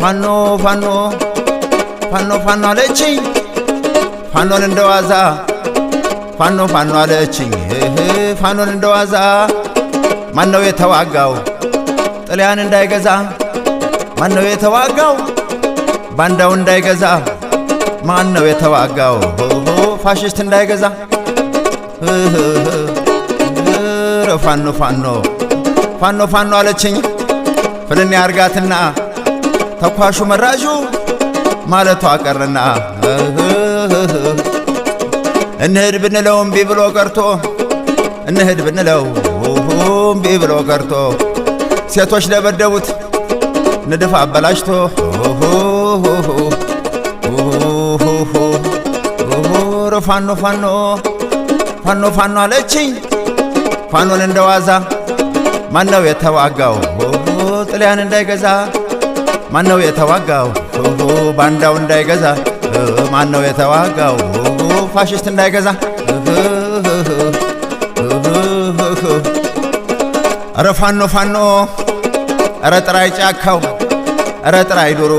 ፋኖ ፋኖ ፋኖ ፋኖ አለችኝ ፋኖን እንደዋዛ፣ ፋኖ ፋኖ አለችኝ ፋኖን እንደዋዛ። ማነው የተዋጋው ጥልያን እንዳይገዛ? ማነው የተዋጋው ባንዳው እንዳይገዛ? ማነው የተዋጋው ፋሽስት እንዳይገዛ? ፋኖ ፋኖ ፋኖ ፋኖ አለችኝ ፍልን ያርጋትና ተኳሹ መራዡ ማለቷ ቀረና፣ እንሂድ ብንለው እምቢ ብሎ ቀርቶ፣ እንሂድ ብንለው እምቢ ብሎ ቀርቶ፣ ሴቶች ደበደቡት ንድፍ አበላሽቶ። ፋኖ ፋኖ ፋኖ ፋኖ አለችኝ ፋኖን እንደዋዛ። ማነው የተዋጋው ጥልያን እንዳይገዛ? ማነው የተዋጋው ባንዳው እንዳይገዛ? ማነው የተዋጋው ፋሽስት እንዳይገዛ? ኧረ ፋኖ ፋኖ፣ ኧረ ጥራይ ጫካው፣ ኧረ ጥራይ ዱሩ፣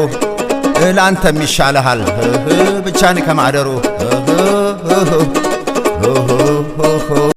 ለአንተም ይሻልሃል ብቻን ከማደሩ።